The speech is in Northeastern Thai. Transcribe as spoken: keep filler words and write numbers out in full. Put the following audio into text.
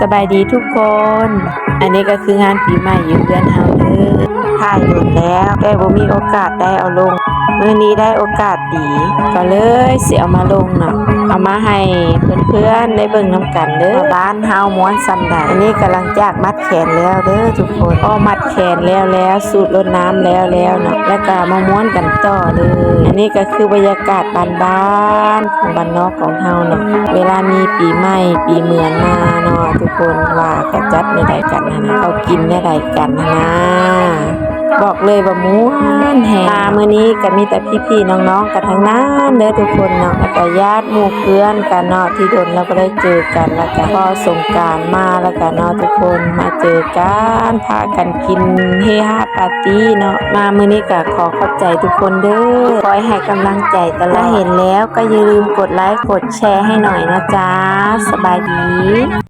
สบายดีทุกคน อันนี้ก็คืองานปีใหม่อยู่เฮือนเฮาเด้อ ถ่ายโดนแล้ว แต่บ่มีโอกาสได้เอาลง มื้อนี้ได้โอกาสดี ก็เลยสิเอามาลงเนาะ เอามาให้เพื่อนๆได้เบิ่งนำกันเด้อ ว่าบ้านเฮาม่วนส่ำใด อันนี้กำลังจากมัดแขนแล้วเด้อทุกคน ก็มัดแขนแล้วแล้ว สูตรรดน้ำแล้วแล้วเนาะ แล้วก็มาม่วนกันต่อเลย อันนี้ก็คือบรรยากาศบ้านๆของบ้านนอกของเฮาเนาะ เวลามีปีใหม่ปีเหมือนมาเนาะ ทุกคนว่าก็จัดแนวใดกันหั้นนะ เขากินแนวใดกันหั้นนะ บอกเลยว่าม่วนแฮง มามื้อนี้ก็มีแต่พี่ๆน้องๆกันทั้งนั้นเด้อทุกคนเนาะ แล้วก็ญาติหมู่เพื่อนกันเนาะ ที่โดนเราก็ได้เจอกัน แล้วก็พอสงกรานต์มาแล้วก็เนาะ ทุกคนมาเจอกัน พากันกินเฮฮาปาร์ตี้เนาะ มามื้อนี้ก็ขอขอบใจทุกคนเด้อ คอยให้กำลังใจตลอด ถ้าเห็นแล้วก็อย่าลืมกดไลค์กดแชร์ให้หน่อยนะจ๊ะ สบายดี